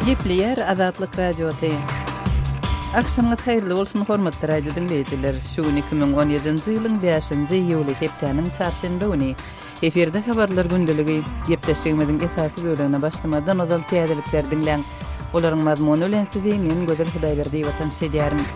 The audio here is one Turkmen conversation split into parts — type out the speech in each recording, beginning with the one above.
Gepleýär Azatlyk Radiosy. Agşamyňyz haýyrly bolsun, hormatly radio diňleýjiler! Şu gün 2017-nji ýylyň bäşinji iýuly, hepdäniň çarşenbe güni. Efirde habarlar gündeligi. Gepleşigimiziň esasy bölegine başlamazdan ozal täzelikleri diňläň. Olaryň mazmuny bilen sizi men Gözel Hudaýberdiýewa tanyş edýärin.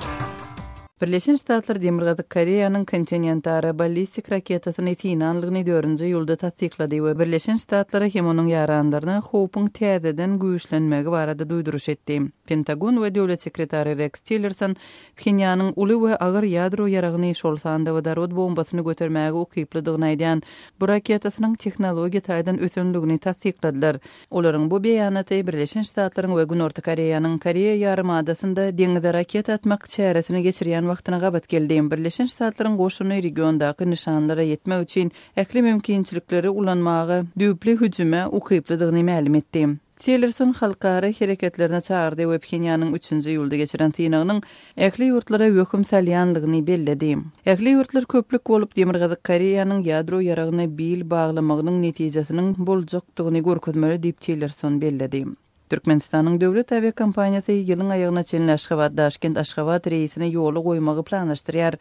Birleşen Ştatlar Demirgazyk Koreýanyň kontinentara ballistik raketasyny synanlygyny dördünji iýulda tassyklady we Birleşen Ştatlara hem onuň ýaranlaryna howpuň täzeden güýçlenmegi barada duýduryş etdi. Pentagon we döwlet sekretary Reks Tillerson Phenýanyň uly we agyr ýadro ýaragyny, şol sanda wodorod bombasyny götermäge ukyplydygyny aýdýan bu raketasynyň tehnologiýa taýdan ösenligini tassykladylar. Olaryň bu beýanaty Birleşen Ştatlaryň we Günorta Koreýanyň Koreýa ýarymadasynda deňize raketa atmak çäresini geçirýän wagtyna gabat geldi. Birleşen Ştatlaryň goşuny regiondaky nyşanlara ýetmek üçin ähli mümkinçilikleri ulanmaga düýpli hüjüme ukyplydygyny mälim etdi. Tillerson halkara hereketlerine çagyrdy we Phenýanyň üçünji iýulda geçiren synagynyň ähli ýurtlara wehim salýanlygyny belledi. Ähli ýurtlar köplük bolup Demirgazyk Koreýanyň ýadro ýaragyna bil baglamagynyň netijesiniň boljakdygyny görkezmeli diýip Tillerson belledi. Türkmenistanyň döwlet awiakompaniýasy ýylyň aýagyna çenli Aşgabat-Daşkent-Aşgabat reýsini ýola goýmagy planlaşdyrýar.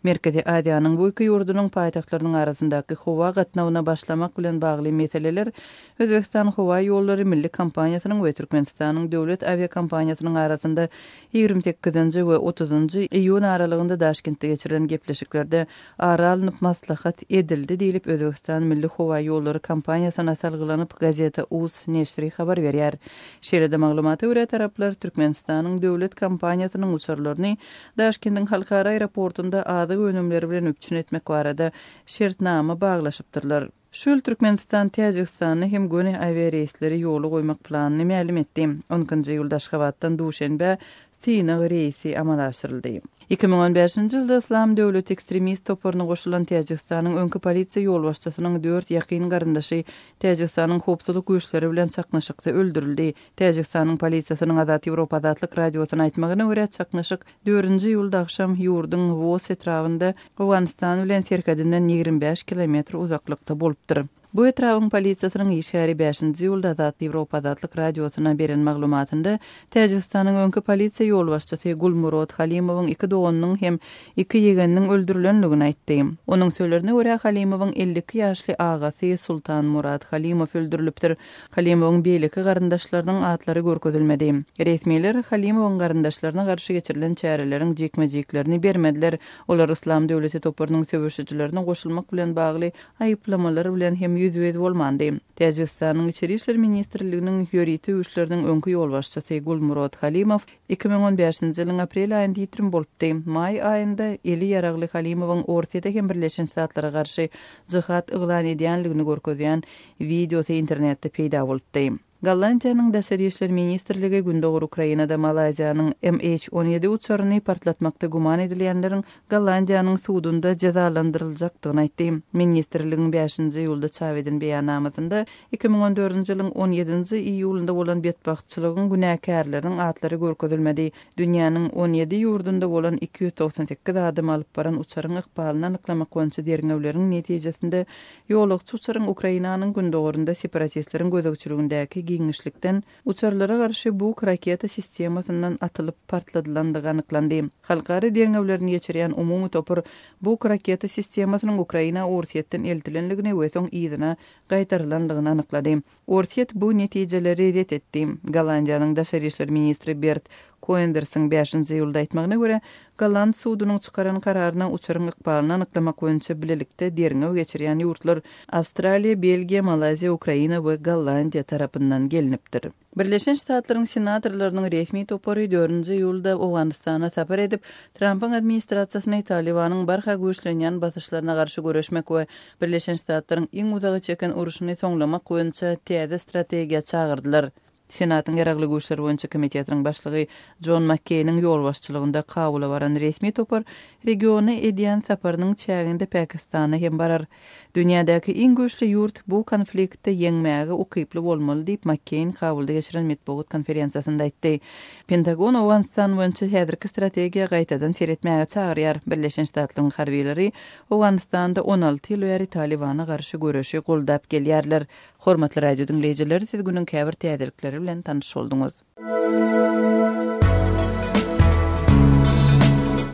Merkezi Aziýanyň bu iki ýurdunyň paýtagtlarynyň arasyndaky howa gatnawyna başlamak bilen bagly meseleler Özbegistan howa ýollary milli kompaniýasynyň we Türkmenistanyň döwlet awiakompaniýasynyň arasynda 28-nji we 30-njy iýun aralygynda Daşkentde geçirilen gepleşiklerde ara alnyp maslahat edildi diýlip, Özbegistan milli howa ýollary kompaniýasyna salgylanyp, Gazeta. Uz neşiri habar berýär. Şeýle-de, maglumata görä, taraplar Türkmenistanyň döwlet kompaniýasynyň uçarlaryny Daşkendiň halkara aeroportunda azyk önümleri bilen üpjün etmek barada şertnama baglaşypdyrlar. Şu ýyl Türkmenistan Täjigistanda hem göni awiareýsleri ýola goýmak planyny mälim etdi. On ikinji iýulda Aşgabatdan Duşenbä synag reýsi amala aşyryldy. 2015-nji ýylda Yslam döwleti ekstremist toparyna goşulan Täjigistanyň öňki polisiýa ýolbaşçysynyň dört ýakyn garyndaşy Täjigistanyň howpsuzlyk güýçleri bilen çaknyşykda öldürildi. Täjigistanyň polisiýasynyň Azat Ýewropa Azatlyk Radiosyna aýtmagyna görä, çaknyşyk Dördünji iýulda agşam ýurduň Wos etrabynda Owganystan bilen serhedinden 25 kilometr uzaklykda bolupdyr. Bu etrabyň polisiýasynyň işgäri bäşinji iýulda Azat Ýewropa Azatlyk Radiosyna beren maglumatynda Täjigistanyň öňki polisiýa ýolbaşçysy Gulmurod Halimowyň iki doganynyň hem iki ýegeniniň öldürilendigini aýtdy. Onuň sözlerine görä, Halimowyň 52 ýaşly agasy Sultanmurad Halimow öldürilipdir. Halimowyň beýleki garyndaşlarynyň atlary görkezilmedi. Resmiler Halimowyň garyndaşlaryna garşy geçirilen çäreleriň jikme-jiklerini bermediler. Olar Yslam döwleti toparynyň söweşijilerine goşulmak bilen bagly aýyplamalar bilen hem ýüzbe-ýüz bolmandy. Täjigistanyň Içeri işler ministrliginiň ýörite güýçleriniň öňki ýolbaşçysy Gulmurod Halimow 2015-nji ýylyň aprel aýynda ýitirim bolupdy. Maý aýynda eli ýaragly Halimowyň Orsýete hem Birleşen Ştatlara garşy jyhat yglan edýänligini görkezýän wideosy internetde peýda bolupdy. Gollandiýanyň Daşary işler ministrligi Gündogar Ukrainada Malaýziýanyň MH 17 uçaryny partlatmakda güman edilýänleriň Gollandiýanyň sudunda jezalandyryljakdygyny aýtdy. Ministrligiň bäşinji iýulda çap eden beýannamasynda 2014-nji ýylyň on ýedinji iýulynda bolan betbagtçylygyň günäkärleriniň atlary görkezilmedi. Dünýäniň on ýedi ýurdunda bolan 298 adamy alyp baran uçaryň ykbalyny anyklamak boýunça derňewleriň netijesinde Ýolagçy uçaryň Ukrainanyň gündogarynda separatistleriň gözegçiligindäki giňişlikden uçarlara garşy Buk raketa sistemasyndan atylyp partladylandygy anyklandy. Halkara derňewlerini geçirýän umumy topar Buk raketa sistemasynyň Ukraina Orsýetden eltilendigini we soň yzyna gaýtarylandygyny anyklady. Orsýet bu netijeleri ret etdi. Gollandiýanyň daşary işler ministri Bert Koendersiň bäşinji iýulda aýtmagyna görä, golland sudunyň çykaran kararyna uçaryň ykbalyny anyklamak boýunça bilelikde derňew geçirýän ýurtlar Awstraliýa, Belgiýa, Malaýziýa, Ukraina we Gollandiýa tarapyndan gelnipdir. Birleşen Ştatlaryň senatorlarynyň resmi topary dördünji iýulda Owganystana sapar edip, Trampyň administrasiýasyny Talybanyň barha güýçlenýän basyşlaryna garşy göreşmek we Birleşen Ştatlaryň iň uzaga çeken urşuny soňlamak boýunça täze strategiýa çagyrdylar. Senatyň Ýaragly Güýçler boýunça komitetiniň başlygy Jon Makkeýniň ýolbaşçylygynda Kabula baran resmi topar regiona edýän saparynyň çäginde Pakistana hem barar. Dünýädäki iň güýçli ýurt bu konfliktde ýeňmäge ukyply bolmaly diýip, Makkeýn Kabulda geçiren metbugat konferensiýasynda aýtdy. Pentagon Owganystan boýunça häzirki strategiýa gaýtadan seretmäge çagyrýar. Birleşen Ştatlaryň harbylary Owganystanda 16 ýyl bäri Talybana garşy göreşi goldap gelýärler. Hormatly radio diňleýjiler, siz günüň käbir täzelikleri bilen tanyş bolduňyz.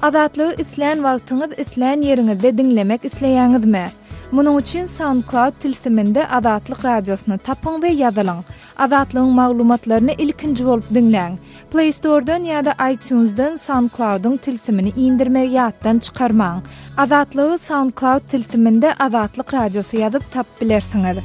Azatlygy islän wagtyňyz, islän ýeriňizde diňlemek isleýäňizmi? Munuň üçin SoundCloud tilsiminde Azatlyk Radiosyny tapyň we ýazylyň. Azatlygyň maglumatlaryny ilkinji bolup diňläň. Play Store-dan ýa-da iTunes-dan SoundCloud-yň tilsimini indirmegi ýatdan çykarmaň. Azatlygy SoundCloud tilsiminde Azatlyk Radiosy ýazyp tapyp bilersiňiz.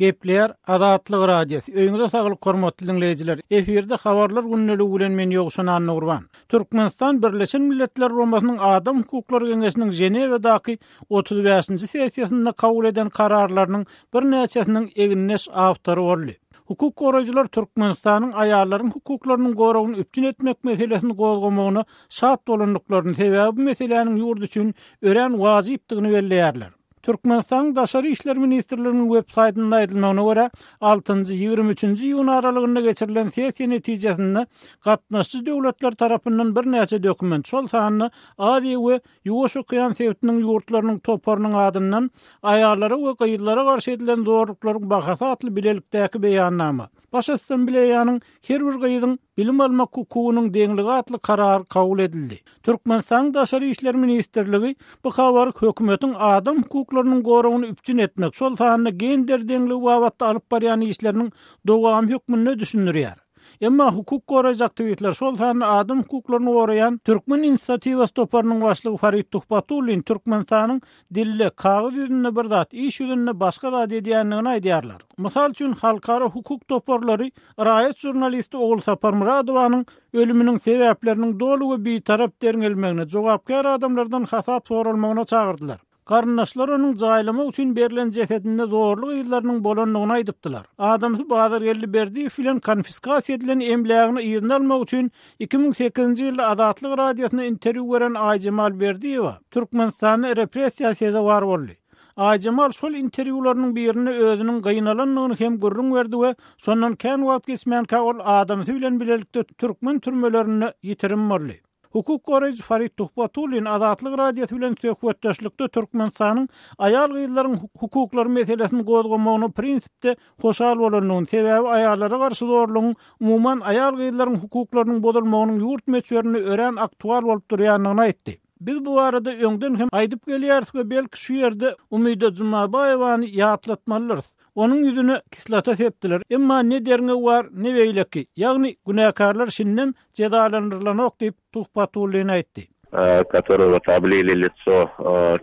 Gepleýär Azatlyk Radiosy. Öýüňize saglyk hormatly diňleýjiler. Efirde habarlar gündeligi bilen men Ýowşan Annagurban. Türkmenistan Birleşen Milletler Guramasynyň Adam hukuklary geňeşiniň Ženewadaky 35-nji sessiýasynda kabul eden kararlarynyň birnäçesiniň egindeş awtory boldy. Hukuk goraýjylar Türkmenistanyň aýallaryň hukuklarynyň goragyny üpjün etmek meselesini gozgamagyna şat bolandyklaryny, sebäbi bu meseläniň ýurt üçin örän wajypdygyny belleýärler. Türkmenistanyň Daşary işler ministrliginiň web saýtynda aýdylmagyna görä, altynjy, 23-nji iýun aralygynda geçirilen sessiýa netijesinde gatnaşyjy döwletler tarapyndan birnäçe dokument, şol sanda Aziýa we Ýuwaş okean sebitiniň ýurtlarynyň toparynyň adyndan Aýallara we gyzlara garşy edilen zorluklaryň bahasy atly bilelikdäki beýannama, Baş Assambleýanyň Her bir gyzyň bilim almak hukugynyň deňligi atly Karary kabul edildi. Türkmenistanyň Daşary işler ministrligi bu habary hökümetiň adam hukuklarynyň goragyny üpjün etmek, şol sanda gender deňligi babatda alyp barýan işleriniň dowamy hökmünde düşündirýär. Emma hukuk goraýjy aktiwistler, şol sanda adam hukuklaryny goraýan Türkmen inisiatiwasy toparynyň başlygy Farid Tuhbatullin Türkmenistanyň dilde, kagyz ýüzünde bir zat, iş ýüzünde başga zat edýändigini aýdýarlar. Mysal üçin, halkara hukuk toparlary raýat žurnalisti Ogulsapar Myradowanyň ölüminiň sebäpleriniň doly we bitarap derňelmegine, jogapkär adamlardan hasap soralmagyna çagyrdylar. Garyndaşlar onuň jaýlamak üçin berlen jesedinde zorluk yzlarynyň bolandygyny aýdypdylar. Adamsy Bazargeldi Berdiýew bilen konfiskasiýa edilen emlägini yzyna almak üçin 2008-nji ýylda Azatlyk Radiosyna interwýu beren Aýjemal Berdiýewa Türkmenistanda repressiýa sezewar boldy. Aýjemal şol interwýularynyň birinde özüniň gynalandygyny hem gürrüň berdi we şondan kän wagt geçmänkä ol adamsy bilen bilelikde türkmen türmelerinde ýitirim boldy. Hukuk goraýjy Farid Tuhbatullin Azatlyk Radiosy bilen söhbetdeşlikde Türkmenistanyň aýal-gyzlaryň hukuklary meselesini gozgamagyna prinsipde hoşal bolandygyny, sebäbi aýallara garşy zorlugyň, umuman, aýal-gyzlaryň hukuklarynyň bozulmagynyň ýurt möçberinde örän aktual bolup durýandygyny aýtdy. Biz bu barada öňden hem aýdyp gelýäris we belki şu ýerde Umyda Jumabaýewany ýatlatmalydyrys. Onuň ýüzüne kislota sepdiler, emma ne derňew bar, ne beýleki, ýagny günäkärler şindem jezalandyrylanok diýip, Tuhbatullin aýtdy. Которой вот облили лицо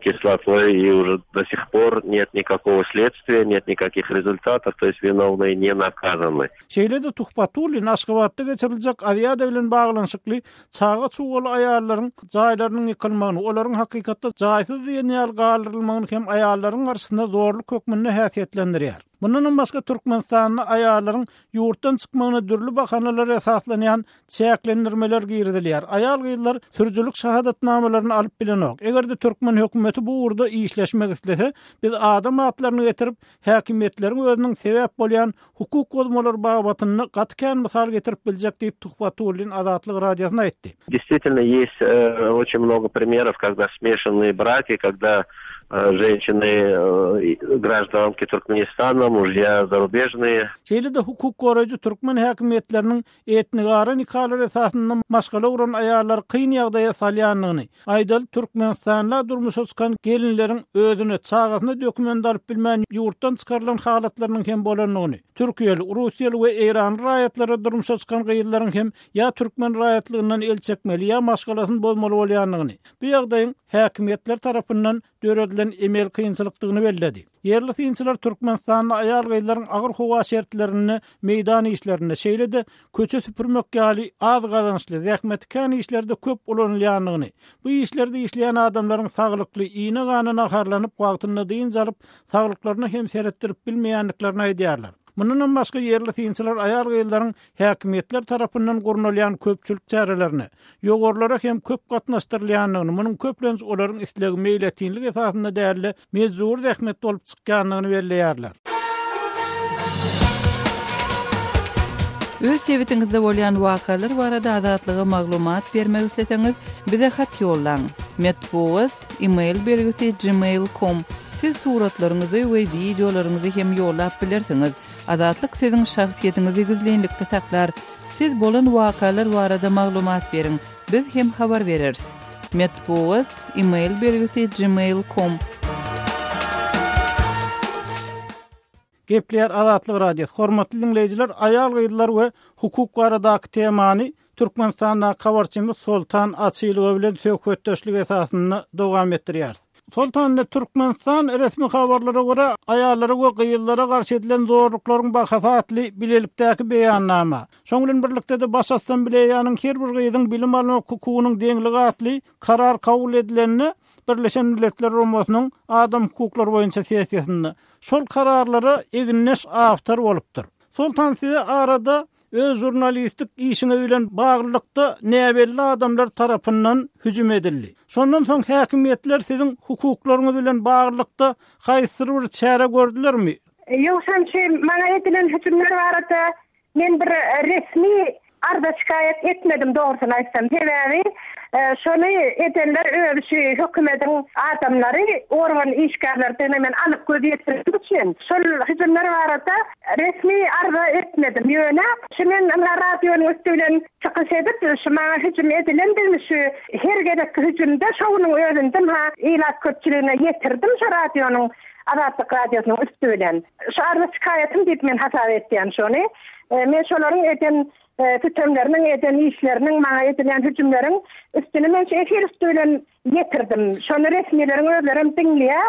кислотой и уже до сих пор нет никакого следствия, нет никаких результатов, то есть виновные не наказаны. Şeýle-de Tuhbatullin Aşgabatda geçiriljek Aziada bilen baglanyşykly çaga-çugaly aýallaryň jaýlarynyň ýykylmagyny, olaryň hakykatda jaýsyz diýen ýaly galdyrylmagyny hem aýallaryň garşysyna zorluk hökmünde häsiýetlendirýär. Mundanam başga Türkmenistanda aýallaryň ýurtdan çykmagyna dürli bahanalara esaslanýan çäklendirmeler girizilýär. Aýal-gyzlar sürüjilik şahadatnamalaryny alyp bilenok. Eger-de türkmen hökümeti bu ugurda işleşmek islese, biz adam atlaryny getirip, häkimiýetleriň özüniň sebäp bolýan hukuk bozmalary babatynda gaty kän mysal getirip biljek diýip, Tuhbatullin Azatlyk Radiosyna aýtdy. Действительно есть очень много примеров, когда смешанные браки, когда женщины гражданки Туркменистана, мужья зарубежные. Şeýle-de hukuk goraýjy türkmen häkimiýetleriniň Etnigara nikalar esasynda maşgala guran aýallary kyn ýagdaýa salýandygyny, aýdaly Türkmenistanda durmuşa çykan gelinleriň özüne, çagasyna dokument alyp bilmän ýurtdan çykarylan halatlarynyň hem bolandygyny, türkiýeli, russiýaly we eýranly raýatlara durmuşa çykan gyzlaryň hem ýa türkmen raýatlygyndan el çekmeli, ýa maşgalasyny bozmaly bolýandygyny, bu ýagdaýyň häkimiýetler tarapyndan döredilen emel kynçylykdygyny belledi. Ýerli synçylar Türkmenistanda aýal-gyzlaryň agyr howa şertlerinde meýdan işlerinde, şeýle-de köçe süpürmek ýaly az gazançly, zähmeti kän işlerde köp ulanylýandygyny, bu işlerde işleýän adamlaryň saglykly, iýne-gana naharlanyp, wagtynda dynç alyp, saglyklaryna hem seretdirip bilmeýändiklerini aýdýarlar. Mundanam başga ýerli synçylar aýal-gyzlaryň häkimiýetler tarapyndan gurnalýan köpçülik çärelerine, ýowarlara hem köp gatnaşdyrylýandygyny, munuň köplenç olaryň islegi, meýletinlik esasynda däl-de, mejbury zähmet bolup çykýandygyny belleýärler. Öz sebitiňizde bolýan wakalar barada Azatlyga maglumat bermek isleseňiz, bize hat ýollaň. Metbugat, e-mail belgisi gmail com. Siz suratlaryňyzy we wideolaryňyzy hem ýollap bilersiňiz. Azatlyk siziň şahsyýetiňizi gizlinlikde saklar. Siz bolan wakalar barada maglumat beriň, biz hem habar bereris. Metbugat, email belgisi gmail com. Gepleýär Azatlyk Radiosy. Hormatly diňleýjiler, aýal-gyzlar we hukuk baradaky temany Türkmenistandaky habarçymyz Soltan Açylowa bilen söhbetdeşlik esasynda dowam etdirýäris. Soltan indi Türkmenistan resmi habarlara görä, aýallara we gyzlara garşy edilen zorluklaryň bahasy atly bilelikdäki beýannama, şoň bilen birlikde-de Baş Assambleýanyň her bir gyzyň bilim almak hukugynyň deňligi atly karar kabul edilende Birleşen Milletler Guramasynyň Adam hukuklary boýunça sessiýasynda şol kararlara egindeş awtor bolupdyr. Soltan size arada öz žurnalistik işiňiz bilen baglylykda näbelli adamlar tarapyndan hüjüm edildi. Şondan soň häkimiýetler siziň hukuklaryňyz bilen baglylykda haýsydyr bir çäre gördülermi? Ýogsam şu maňa edilen hüjümler barada Men bir resmi arza-şikaýat etmedim dogrusyny aýtsam. Sebäbi şony edenler özi şu hökümediň adamlary, organ işgärleridigine men anyk göz ýetirdim üçin şol hüjümler barada resmi arza etmedim. Ýöne şu men ynha radionyň üsti bilen çykyş edip şu maňa hüjüm edilendigini şu her gezekki hüjümde şo günüň özünde ynha ilat köpçüligine ýetirdim şu radionyň Azatlyk Radiosynyň üsti bilen. Şu arza-şikaýatym diýip men hasap etýän şony. Men şolaryň eden sütemleriniň, eden işleriniň, maňa edilýän hüjümleriň üstüni men şu efir üsti bilen ýetirdim. Şony resmileriň özlerem diňleýär.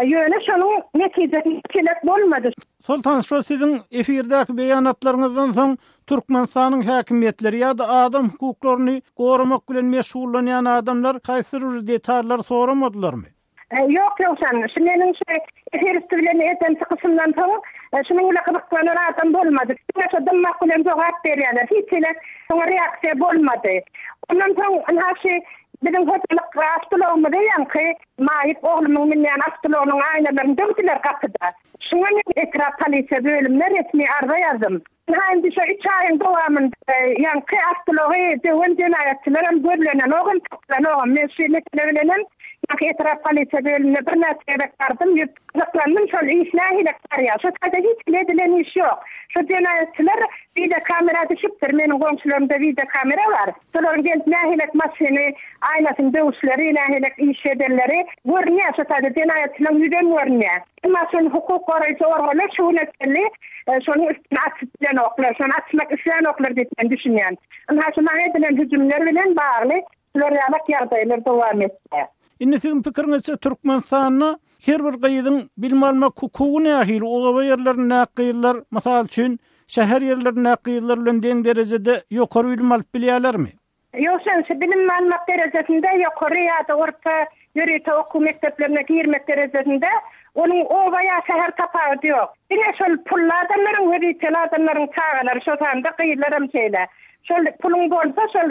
Ýöne şonuň netijesi hiç hili bolmady. Soltan, şo siziň efirdäki beýanatlaryňyzdan soň Türkmenistanyň häkimiýetleri ýa-da adam hukuklaryny goramak bilen meşgullanýan adamlar haýsydyr bir detallary soramadylarmy? Ýok Ýowşan, şu meniň şu efir üsti bilen eden çykyşymdan soň şunuň bilen gyzyklanan adam bolmady. Diňe şo dymmak bilen jogap berýärler. Hiç hili şoňa reaksiýa bolmady. Ondan soň ynha şu biziň hojalyk awtoulagymyzy ýaňky maýyp oglumyň münýän awtoulagynyň aýnalaryny döwdüler gapyda. Şuňa men etrap polisiýa bölümine resmi arza ýazdym. Ynha indi şo üç aýyň dowamynda ýaňky awtoulagy döwen jenaýatçylaram gözlenenogam, tapylanogam. Men şu mesele bilenem ýaňky etrap polisiýa bölümine birnäçe gezek bardym, ýüz gyzyklandym şol iş nähilek barýar. Şo taýda hiç hili edilen iş ýok. Şo jenaýatçylar wideokamera düşüpdir, meniň goňşularymda wideokamera bar. Şolaryň gelip nähilek maşyny aýnasyny döwüşleri, nähilek iş edenleri görünýär şo taýda jenaýatçylaryň ýüzem görünýär. Emma şony hukuk goraýjy organlar şu güne çenli şonuň üstüni açyp bilenoklar, şony açmak islänoklar diýip men düşünýän. Ynha şu maňa edilen hüjümler bilen bagly şular ýalak ýagdaýlar dowam etýär. Indi siziň pikiriňizçe Türkmenistanda her bir gyzyň bilim almak hukugy nähili? Oba ýerlerindäki gyzlar, mysal üçin, şäher ýerlerindäki gyzlar bilen deň derejede ýokary bilim alyp bilýärlermi? Ýowşan, şu bilim almak derejesinde ýokary ýa-da orta ýörite okuw mekdeplerine girmek derejesinde onuň oba ýa şäher tapawudy ýok. Diňe şol pully adamlaryň, wezipeli adamlaryň çagalary, şo sanda gyzlaram şeýle. Şol puluň bolsa şol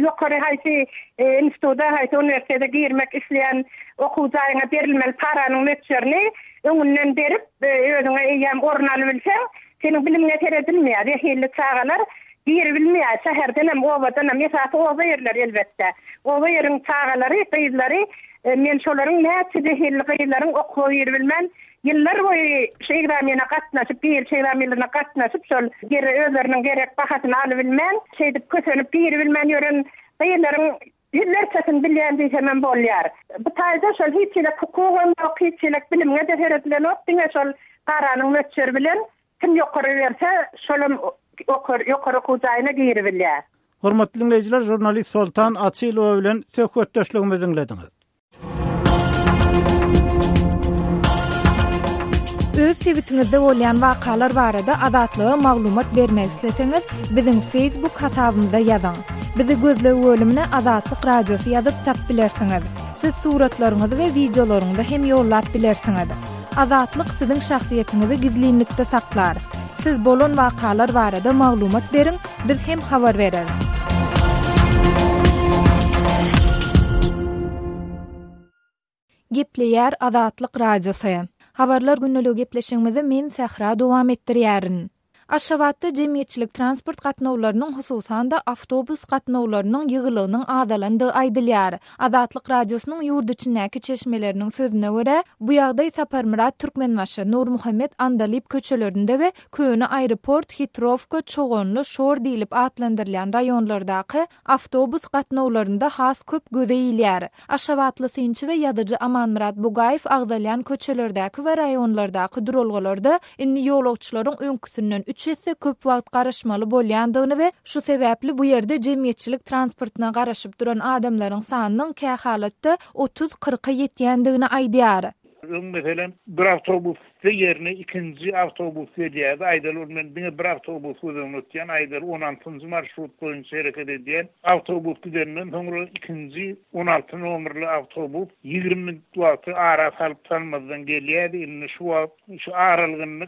ýokary haýsy instituda, haýsy uniwersitete girmek isleýän okuw jaýyňa berilmeli paranyň möçberini öňünden berip, özüňe eýýäm orun alybilseň, seniň bilimiňe seredilmeýär. Zehinli çagalar Giribilmeýär, şäherdenem, obadanam, esasy oba ýerleri elbetde. Oba ýeriň çagalary, gyzlary, men şolaryň näçe zehinli gyzlaryň okuwa giribilmän, ýyllar boýy şu ekzamene gatnaşyp, giriş ekzamenlerine gatnaşyp, şol özleriniň gerek bahasyny alybilmän, şeýdip kösenip giribilmän ýören gyzlaryň ýüzlerçesini bilýän diýsemem bolýar. Bu taýda şol hiç hili hukugam ýok, hiç hili bilimiňe-de seredilenok, diňe şol paranyň möçberi bilen Kim ýokary berse, şolam okar, ýokary okuw jaýyna giribilýär. Hormatly diňleýjiler, žurnalist Soltan Açylowa bilen söhbetdeşligimizi diňlediňiz. Öz sebitiňizde bolýan wakalar barada Azatlyga maglumat bermek isleseňiz, biziň Facebook hasabymyza ýazyň. Bizi gözleg bölümine Azatlyk Radiosy ýazyp tap bilersiňiz. Siz suratlaryňyzy we wideolaryňyzy hem ýollap bilersiňiz. Azatlyk siziň şahsyýetiňizi gizlinlikde saklar. Siz bolan wakalar barada maglumat beriň, biz hem habar bereris. Gepleýär Azatlyk Radiosy. Habarlar gündeligi gepleşigimizi men Sähra dowam etdirýärin. Aşgabatda jemgyýetçilik transport gatnawlarynyň, hususan-da, awtobus gatnawlarynyň ýygylygynyň azalandygy aýdylýar. Azatlyk Radiosynyň ýurt içindäki çeşmeleriniň sözüne görä, bu ýagdaý Saparmyrat Türkmenbaşy, Nurmuhammet Andalyp köçelerinde we Köne aeroport, Hitrowka, Çoganly, Şor diýlip atlandyrylýan raýonlardaky awtobus gatnawlarynda has köp göze ilýär. Aşgabatly synçy we ýazyjy Amanmyrat Bugaýew agzalýan köçelerdäki we raýonlardaky duralgalarda indi ýolagçylaryň öňküsinden üç esse köp wagt garaşmaly bolýandygyny we şu sebäpli bu ýerde jemgyýetçilik transportyna garaşyp duran adamlaryň sanynyň kähalatda otuz-kyrka ýetýändigini aýdýar. Öň, meselem, bir awtobus gitse, ýerine ikinji awtobus gelýärdi. Aýdaly, ol men diňe bir awtobus göz öňünde tutýan, aýdaly, on altynjy marşrut boýunça hereket edýän awtobus gidenden soňra ikinji 16 nomerli awtobus 20 minut wagty ara salyp-salmazdan gelýärdi. Indi şu wagt şu aralyk indi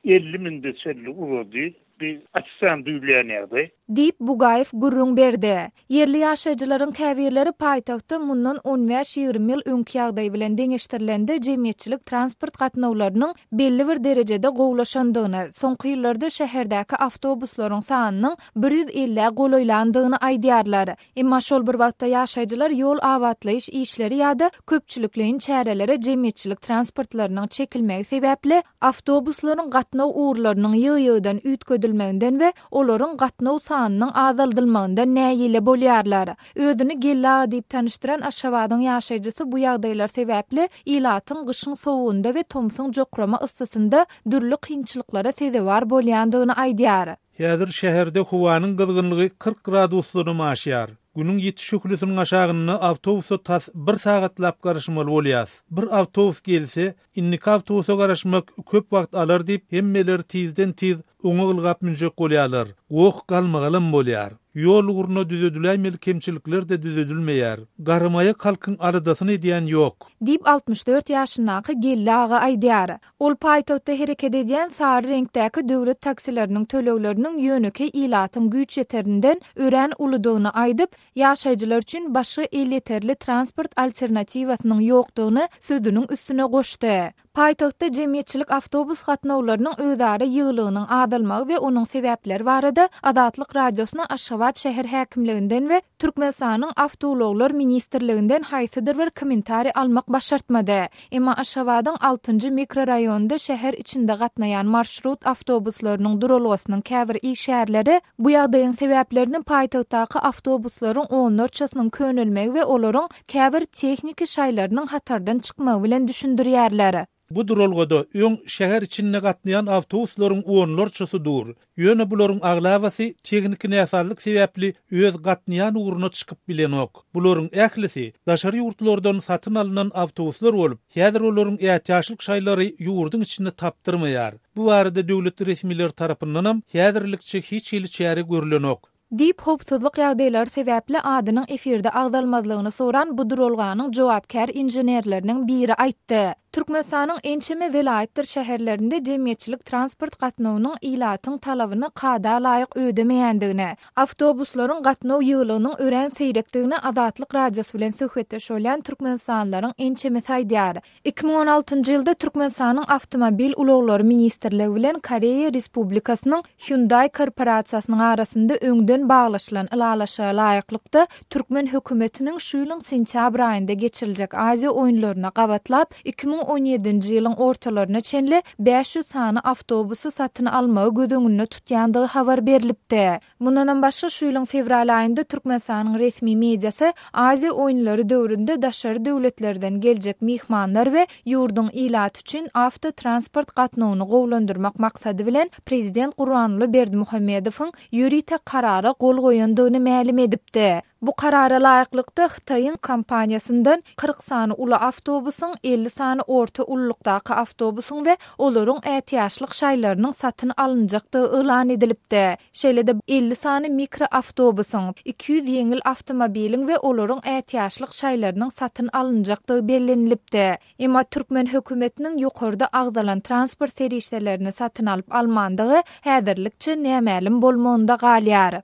45-50 minute çenli uzady. Bu açyşdan duýulýan ýagdaý. Diýip, Bugaýew gürrüň berdi. Ýerli ýaşaýjylaryň käbirleri paýtagtda mundan on bäş-ýigrimi ýyl öňki ýagdaý bilen deňeşdirilende jemgyýetçilik transport gatnawlarynyň belli bir derejede gowulaşandygyny, soňky ýyllarda şäherdäki awtobuslaryň sanynyň bir ýüz ellä golaýlandygyny aýdýarlar. Emma şol bir wagtda ýaşaýjylar ýol abatlaýyş işleri ýa-da köpçülikleýin çärelere jemgyýetçilik transportlarynyň çekilmegi sebäpli awtobuslaryň gatnaw ugurlarynyň ýygy-ýygydan üýtgedilmeginden we olaryň gatnaw sanynyň azaldylmagyndan nägile bolýarlar. Özüni Geldi aga diýip tanyşdyran Aşgabadyň ýaşaýjysy bu ýagdaýlar sebäpli ilatyň gyşyň sowugynda we tomsuň jokrama yssysynda dürli kynçylyklara sezewar bolýandygyny aýdýar. Häzir şäherde howanyň gyzgynlygy 40 gradusdanam aşýar. Günüň ýiti şöhlesiniň aşagynda awtobusa tas bir sagatlap garaşmaly bolýas. Bir awtobus gelse, indiki awtobusa garaşmak köp wagt alar diýip, hemmeler tizden-tiz oňa ylgap münjek bolýarlar. Goh-galmagalam bolýar. Ýol ugruna düzediläýmeli kemçilikler-de düzedilmeýär. Garamaýak halkyň aladasyny edýän ýok. Diýip, 64 ýaşyndaky Geldi aga aýdýar. Ol paýtagtda hereket edýän sary reňkdäki döwlet taksileriniň tölegleriniň ýönekeý ilatyň güýçýeterinden örän uludygyny aýdyp, ýaşaýjylar üçin başga elýeterli transport alternatiwasynyň ýokdugyny sözüniň üstüne goşdy. Paýtagtda jemgyýetçilik awtobus gatnawlarynyň özara ýygylygynyň azalmagy we onuň sebäpleri barada Azatlyk Radiosyna Aşgabat şäher häkimliginden we Türkmenistanyň Awtoulaglar ministrliginden haýsydyr bir kommentariý almak başartmady. Emma Aşgabadyň altynjy mikroraýonynda şäher içinde gatnaýan marşrut awtobuslarynyň duralgasynyň käbir işgärleri bu ýagdaýyň sebäplerini paýtagtdaky awtobuslaryň onlarçasynyň könelmegi we olaryň käbir tehniki şaýlarynyň hatardan çykmagy bilen düşündirýärler. Bu duralgada öň şäher içinde gatnaýan awtobuslaryň onlarçasy dur. Ýöne bularyň aglabasy tehniki näsazlyk sebäpli öz gatnaýan ugruna çykyp bilenok. Bularyň ählisi daşary ýurtlardan satyn alnan awtobuslar bolup, häzir olaryň ätiýaçlyk şaýlary ýurduň içinde tapdyrmaýar. Bu barada döwlet resmileri tarapyndanam häzirlikçe hiç hili çäre görlenok. Diýip, howpsuzlyk ýagdaýlary sebäpli adynyň efirde agzalmazlygyny soran bu duralganyň jogapkär inženerleriniň biri aýtdy. Türkmenistanyň ençeme welaýatdyr şäherlerinde jemgyýetçilik transport gatnawynyň ilatyň talabyny kada laýyk ödemeýändigini, awtobuslaryň gatnaw ýygylygynyň örän seýrekdigini Azatlyk Radiosy bilen söhbetdeş bolýan türkmenistanlylaryň ençemesi aýdýar. 2016-njy ýylda Türkmenistanyň Awtomobil ulaglary ministrligi bilen Koreýa Respublikasynyň Hyundai korporasiýasynyň arasynda öňden baglaşylan ylalaşyga laýyklykda, türkmen hökümetiniň şu ýylyň sentýabr aýynda geçiriljek Aziýa oýunlaryna gabatlap, 2017-nji ýylyň ortalaryna çenli 500 sany awtobusy satyn almagy göz öňünde tutýandygy habar berlipdi. Mundanam başga, şu ýylyň fewral aýynda Türkmenistanyň resmi mediasy Aziýa oýunlary döwründe daşary döwletlerden geljek myhmanlar we ýurduň ilaty üçin awtotransport gatnawyny gowulandyrmak maksady bilen prezident Gurbanguly Berdimuhamedowyň ýörite Karara gol goýandygyny mälim edipdi. Bu Karara laýyklykda, Hytaýyň kompaniýasyndan 40 sany uly awtobusyň, 50 sany orta ululykdaky awtobusyň we olaryň ätiýaçlyk şaýlarynyň satyn alynjakdygy yglan edilipdi. Şeýle-de, 50 sany mikroawtobusyň, 200 ýeňil awtomobiliň we olaryň ätiýaçlyk şaýlarynyň satyn alynjakdygy bellenilipdi. Emma türkmen hökümetiniň ýokarda agzalan transport serişdelerini satyn alyp-almandygy häzirlikçe nämälim bolmagynda galýar.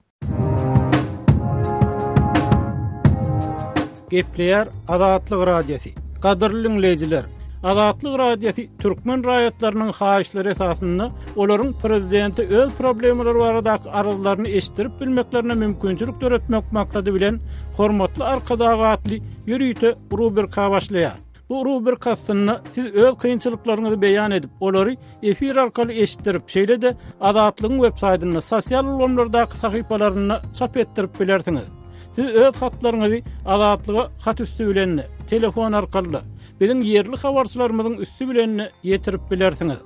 Gepleýär Azatlyk Radiosy. Gadyrly diňleýjiler! Azatlyk Radiosy türkmen raýatlarynyň haýyşlary esasynda olaryň prezidente öz problemalary baradaky arzlaryny eşitdirip bilmeklerine mümkinçilik döretmek maksady bilen Hormatly Arkadag atly ýörite rubrika başlaýar. Bu rubrika astynda siz öz kynçylyklaryňyzy beýan edip, olary efir arkaly eşitdirip, şeýle-de Azatlygyň web saýtynda, sosial ulgamlardaky sahypalarynda çap etdirip bilersiňiz. Siz öz hatlaryňyzy Azatlyga hat üsti bilen-de, telefon arkaly-da, biziň ýerli habarçylarymyzyň üsti bilen-de ýetirip bilersiňiz.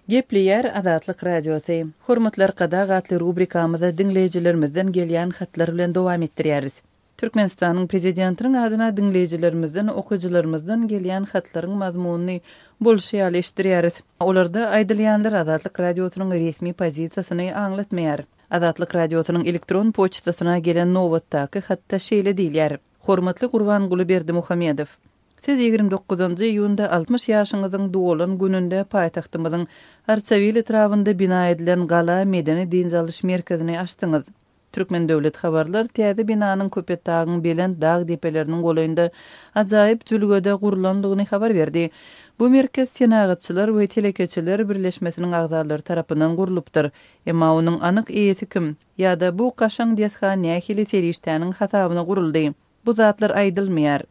Gepleýär Azatlyk Radiosy. Hormatly Arkadag atly rubrikamyzy diňleýjilerimizden gelýän hatlar bilen dowam etdirýäris. Türkmenistanyň Prezidentiniň adyna diňleýjilerimizden, okyjylarymyzdan gelýän hatlaryň mazmunyny bolşy ýaly eşitdirýäris. Olarda aýdylýanlar Azatlyk Radiosynyň resmi pozisiýasyny aňlatmaýar. Azatlyk Radiosynyň elektron poçtasyna gelen nobatdaky hatda şeýle diýilýär, Hormatly Gurbanguly Berdimuhamedow! Siz 29 iýunda 60 ýaşyňyzyň dolan gününde paýtagtymyzyň Arçabil etrabynda bina edilen Gala medeni-dynç alyş merkezini açdyňyz. Türkmen döwlet habarlar täze binanyň Köpetdagyň belent dag depeleriniň golaýynda ajaýyp jülgede gurlandygyny habar berdi. Bu merkez Senagatçylar we telekeçiler birleşmesiniň agzalary tarapyndan gurlupdyr. Emma onuň anyk eýesi kim? Ýa-da bu kaşaň desga nähili serişdäniň hasabyna guruldy? Bu zatlar aýdylmaýar.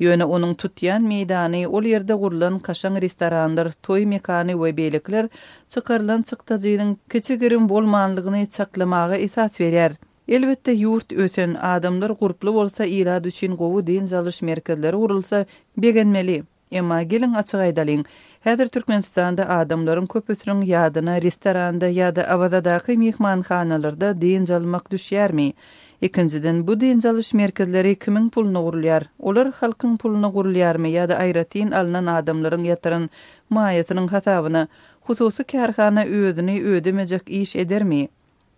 Ýöne onuň tutýan meýdany, ol ýerde gurlan kaşaň restoranlar, toý mekany we beýlekiler çykarylan çykdajynyň kiçi-girim bolmanlygyny çaklamaga esas berýär. Elbetde, ýurt ösen, adamlar gurply bolsa, ilat üçin gowy dynç alyş merkezleri gurulsa, begenmeli. Emma geliň açyk aýdalyň, häzir Türkmenistanda adamlaryň köpüsiniň ýadyna restoranda ýa-da Awazadaky myhmanhanalarda dynç almak düşýärmi? Ikinjiden, bu dynç alyş merkezleri kimiň puluna gurulýar? Olar halkyň puluna gurulýarmy ýa-da aýratyn alnan adamlaryň ýatyran maýasynyň hasabyna? Hususy kärhana özüni ödemejek iş edermi?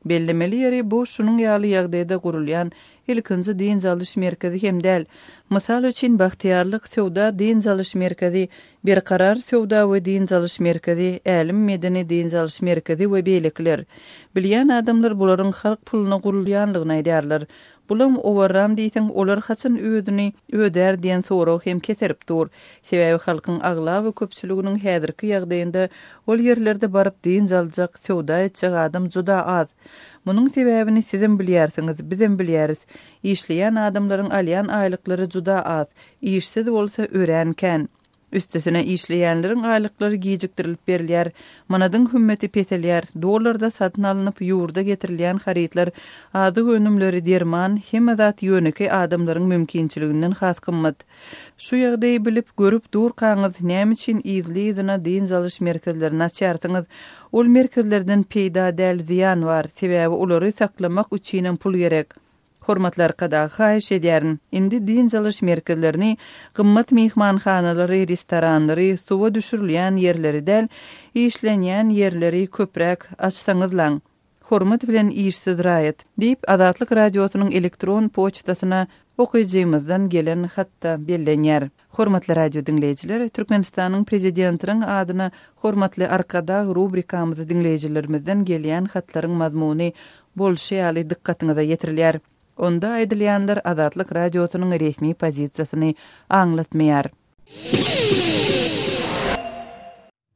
Bellemeli ýeri, bu şunuň ýaly ýagdaýda gurulýan ilkinji dynç alyş merkezi hem däl. Mysal üçin, Bagtyýarlyk söwda dynç alyş merkezi, Berkarar söwda we dynç alyş merkezi, Älem medeni dynç alyş merkezi we beýlekiler. Bilýän adamlar bularyň halk puluna gurulýanlygyny aýdýarlar. Bulam owarram diýseň, olar haçan özüni ödär diýen sorag hem keserip dur. Sebäbi halkyň aglaba köpçüliginiň häzirki ýagdaýynda ol ýerlerde baryp dynç aljak, söwda etjek adam juda az. Munuň sebäbini sizem bilýärsiňiz, bizem bilýäris. Işleýän adamlaryň alýan aýlyklary juda az, işsiz bolsa örän kän. Üstesine, işleýänleriň aýlyklary gijikdirilip berilýär, manadyň hümmeti peselýär, dollarda satyn alnyp, ýurda getirilýän harytlar, azyk önümleri, derman, hemme zat ýönekeý adamlaryň mümkinçiliginden has gymmat. Şu ýagdaýy bilip, görüp durkaňyz, näme üçin yzly-yzyna dynç alyş merkezlerini açýarsyňyz? Ol merkezlerden peýda däl, zyýan bar, sebäbi olary saklamak üçinem pul gerek. Hormatly Arkadag, haýyş edýärin, indi dynç alyş merkezlerini, gymmat myhmanhanalary, restoranlary, suwa düşürilýän ýerleri däl, işlenýän ýerleri köpräk açsaňyzlaň. Hormat bilen işsiz raýat. Diýip, Azatlyk Radiosynyň elektron poçtasyna okyjymyzdan gelen hatda bellenýär. Hormatly radio diňleýjiler, Türkmenistanyň Prezidentiniň adyna Hormatly Arkadag rubrikamyzy diňleýjilerimizden gelýän hatlaryň mazmuny bolşy ýaly dykgatyňyza ýetirilýär. Onda aýdylýanlar Azatlyk Radiosynyň resmi pozisiýasyny aňlatmaýar.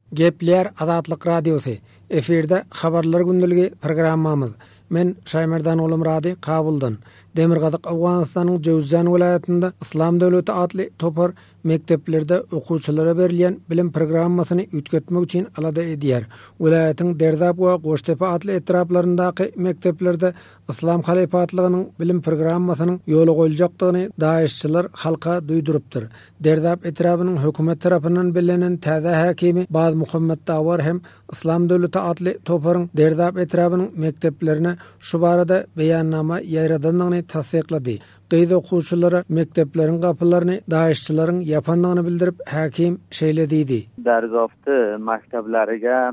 Gepleýär Azatlyk Radiosy, Efirde Habarlar gündeligi programmamyz. Men Şaýmerdan Gulumyrady Kabuldan. Demirgazyk Owganystanyň Jöwüzjan welaýatynda Yslam döwleti atly topar mekdeplerde okuwçylara berilýän bilim programmasyny üýtgetmek üçin alada edýär. Welaýatyň Derzap we Goştepe atly etraplaryndaky mekdeplerde Yslam halyfatlygynyň bilim programmasynyň ýola goýuljakdygyny daeşçiler halka duýdurypdyr. Derzap etrabynyň hökümet tarapyndan bellenen täze häkimi Baz Muhammet Dawar hem Yslam döwleti atly toparyň Derzap etrabynyň mekdeplerine şu barada beýannama ýaýradandygyny tassyklady. Gyz okuwçylara mekdepleriň gapylaryny daeşçileriň ýapandygyny bildirip, häkim şeýle diýdi. Derzapda mekdepleriga.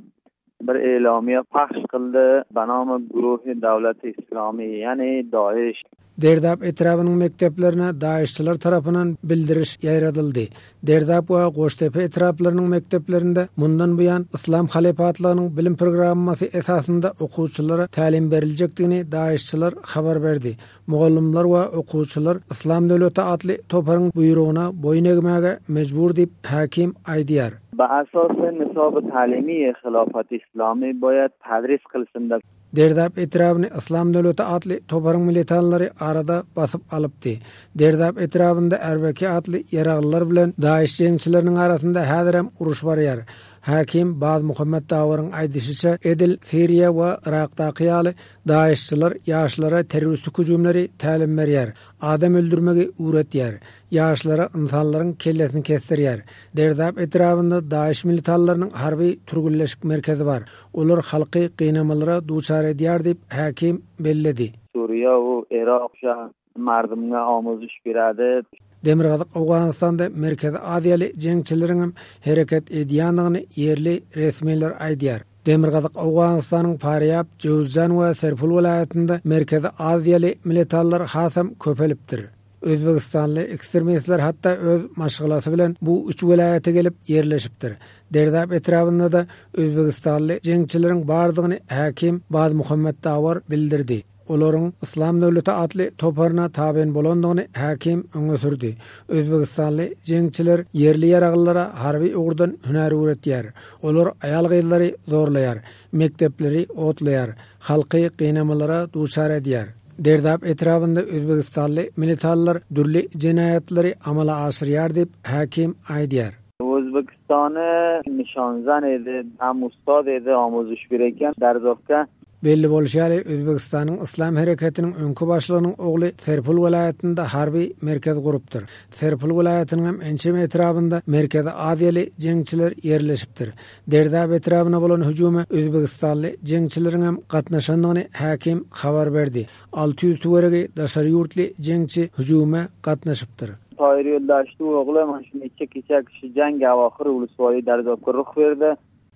Bir e'lomiya paxsh qildi banomi guruhi davlati islomiy ya'ni doish. Derdap etrabynyň mekdeplerine daişçiler tarapyndan bildiriş ýaýradyldy. Derdap we Goştepe etraplarynyň mekdeplerinde mundan buýan Yslam halypatlygynyň bilim programmasy esasynda okuwçylara tälim beriljekdigini daişçiler habar berdi. Mugallymlar we okuwçylar Yslam döwleti atly toparyň buýrugyna boýun egmäge mejbur diýip, häkim aýdýar. Ba asas nisab ta'limiy xilofat islomiy boyad tadris qilsinda. Derdap etrabyny Yslam döwleti atly toparyň militanlary arada basyp alypdy. Derdap etrabynda Erbeki atly ýaraglylar bilen DAIŞ jeňçileriniň arasynda häzirem uruş barýar. Häkim Bazmuhammet Dawaryň aýdyşyça, edil Siriýa we Yrakdaky ýaly DAIŞ-çylar ýaşlara terroristik hüjümleri tälim berýär, adam öldürmegi öwretýär, ýaşlara ynsanlaryň kellesini kesdirýär. Derdap etrabynda DAIŞ militanlarynyň harby türgenleşik merkezi bar. Olar halky gynamalara duçar edýär diýip, häkim belledi. Suriýa we Yrak şa mardumga omuzish beradi. Demirgazyk Owganystanda Merkezi Aziýaly jeňçileriňem hereket edýändigini ýerli resmiler aýdýar. Demirgazyk Owganystanyň Farýab, Jöwüzjan we Serpul welaýatynda Merkezi Aziýaly militanlar hasam köpelipdir. Özbegistanly ekstremistler hatda öz maşgalasy bilen bu üç welaýata gelip ýerleşipdir. Derdap etrabynda-da özbegistanly jeňçileriň bardygyny häkim Bazmuhammet Dawar bildirdi. Olaryň Yslam döwleti atly toparyna tabyn bolandygyny häkim öňe sürdi. Özbegistanly jeňçiler ýerli ýaraglylara harby ugurdan hünär öwretýär. Olar aýal-gyzlary zorlaýar, mekdepleri otlaýar, halky gynamalara duçar edýär. Derdap etrabynda özbegistanly militanlar dürli jenaýatlary amala aşyrýar diýip, häkim aýdýar. O'zbekistoni nishonzan edi, ham ustod edi, omuzish berayotgan Darzobga. Belli bolşy ýaly, Özbegistanyň Yslam hereketiniň öňki başlygynyň ogly Serpul welaýatynda harby merkez gurupdyr. Serpul welaýatynyň hem ençeme etrabynda Merkezi Aziýaly jeňçiler ýerleşipdir. Derdap etrabyna bolan hüjüme özbegistanly jeňçileriň hem gatnaşandygyny häkim habar berdi. 600 töweregi daşary ýurtly jeňçi hüjüme gatnaşypdyr. Toir Yo'ldoshni o'g'li mana shu necha kecha shu jang avohir ulusvoyi Darzobga ruh berdi.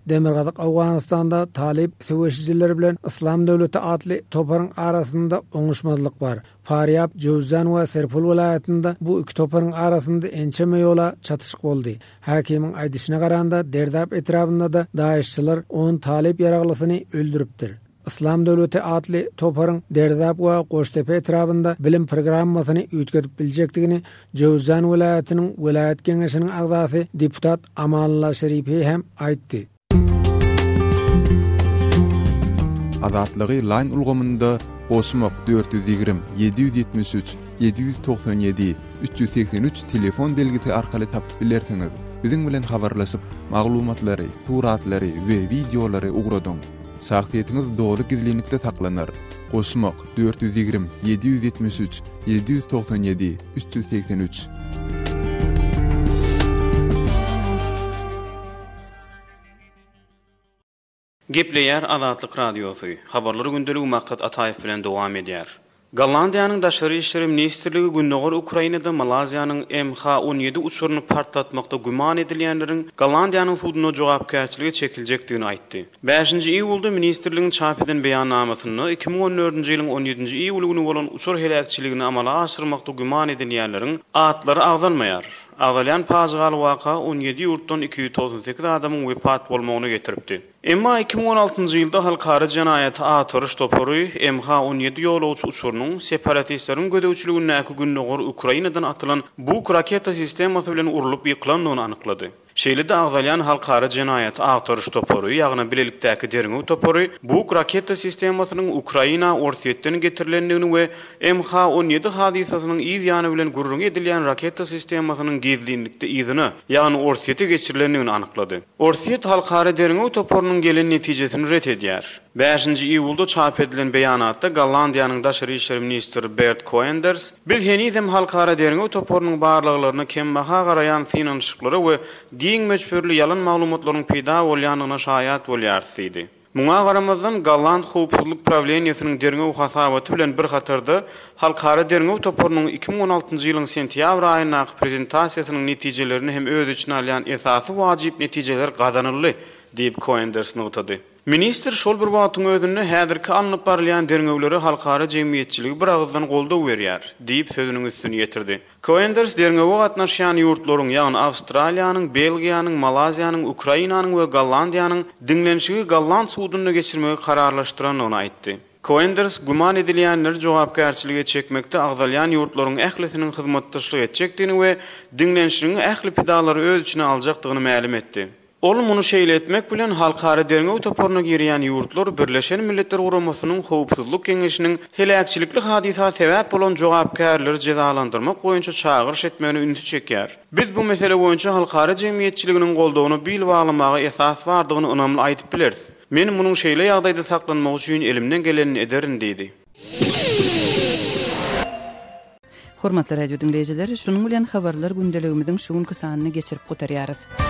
Demirgazyk Owganystanda talyp söweşijileri bilen Yslam döwleti atly toparyň arasynda oňuşmazlyk bar. Farýab, Jöwzjan we Serpul welaýatynda bu iki toparyň arasynda ençeme ýola çatyşyk boldy. Häkimiň aýdyşyna garanda, Derdap etrabynda-da daişçiler on talyp ýaraglysyny öldüripdir. Yslam döwleti atly toparyň Derdap we Goştepe etrabynda bilim programmasyny üýtgedip biljekdigini Jöwüzjan welaýatynyň welaýat geňeşiniň agzasy deputat Amanullah Şeripi hem aýtdy. Azatlygy Line ulgamynda goşmak 420 773 797 383 telefon belgisi arkaly tapyp bilersiňiz. Biziň bilen habarlaşyp, maglumatlary, suratlary we wideolary ugradyň. Şahsyýetiňiz doly gizlinlikde saklanar. Goşmak, 420 773 797 383. Gepleýär Azatlyk Radiosy, Habarlar gündeligi Maksat Ataýew bilen dowam edýär. Gollandiýanyň Daşary işler ministrligi gündogar Ukrainada Malaýziýanyň MH 17 uçaryny partlatmakda güman edilýänleriň Gollandiýanyň sudunda jogapkärçilige çekiljekdigini aýtdy. Bäşinji iýulda ministrligiň çap eden beýannamasynda 2014-nji ýylyň on ýedinji iýuly güni bolan uçar heläkçiligini amala aşyrmakda güman edilýänleriň atlary agzalmaýar. Agzalýan pajygaly waka 17 ýurtdan 298 adamyň wepat bolmagyna getiripdi. Emma 2016-njy ýylda Halkara jenaýaty agtaryş topary MH 17 ýolagçy uçarynyň separatistleriň gözegçiligindäki gündogar Ukrainadan atylan Buk raketa sistemasy bilen urlup ýykylandygyny anyklady. Şeýle-de agzalýan Halkara jenaýaty agtaryş topary, ýagny bilelikdäki derňew topary Buk raketa sistemasynyň Ukraina Orsýetden getirilendigini we MH 17 hadysasynyň yz ýany bilen gürrüňi edilýän raketa sistemasynyň gizlinlikde yzyna, ýagny Orsýete geçirilendigini anyklady. Orsýet Halkara derňew toparynyň gelen netijesini ret edýär. Bäşinji iýulda çap edilen beýanatda Gollandiýanyň daşary işler ministri Bert Koenders, Biz henizem Halkara derňew toparynyň barlaglaryna kembaha garaýan synanyşyklara we giň möçberli ýalan maglumatlaryň peýda bolýandygyna şaýat bolýarys diýdi. Muňa garamazdan, Golland howpsuzlyk prawleniýesiniň derňew hasabaty bilen bir hatarda Halkara derňew toparynyň 2016-njy ýylyň sentýabr aýyndaky prezentasiýasynyň netijelerini hem öz içine alýan esasy wajyp netijeler gazanyldy, diýip, Koenders nygtady. Ministr şol bir wagtyň özünde häzirki alnyp barylýan derňewlere halkara jemgyýetçiligi biragyzdan goldaw berýär, diýip, sözüniň üstüni ýetirdi. Koenders derňewe gatnaşýan ýurtlaryň, ýagny Awstraliýanyň, Belgiýanyň, Malaýziýanyň, Ukrainanyň we Gollandiýanyň diňlenişigi golland sudunda geçirmegi kararlaşdyrandygyny aýtdy. Koenders güman edilýänleri jogapkärçilige çekmekde agzalýan ýurtlaryň ählisiniň hyzmatdaşlyk etjekdigini we diňlenişligiň ähli pidalary öz içine aljakdygyny mälim etdi. Ol muny şeýle etmek bilen, Halkara derňew toparyna girýän ýurtlar Birleşen Milletler Guramasynyň Howpsuzlyk Geňeşiniň heläkçilikli hadysa sebäp bolan jogapkärleri jezalandyrmak boýunça çagyryş etmegine ünsi çekýär. Biz bu mesele boýunça halkara jemgyýetçiliginiň goldawyna bil baglamaga esas bardygyny ynamly aýdyp bileris. Men munuň şeýle ýagdaýda saklanmagy üçin elimden gelenini ederin diýdi. Hormatly radio diňleýjiler, şunuň bilen habarlar gündeligimiziň şu günki sanyny geçirip gutarýarys.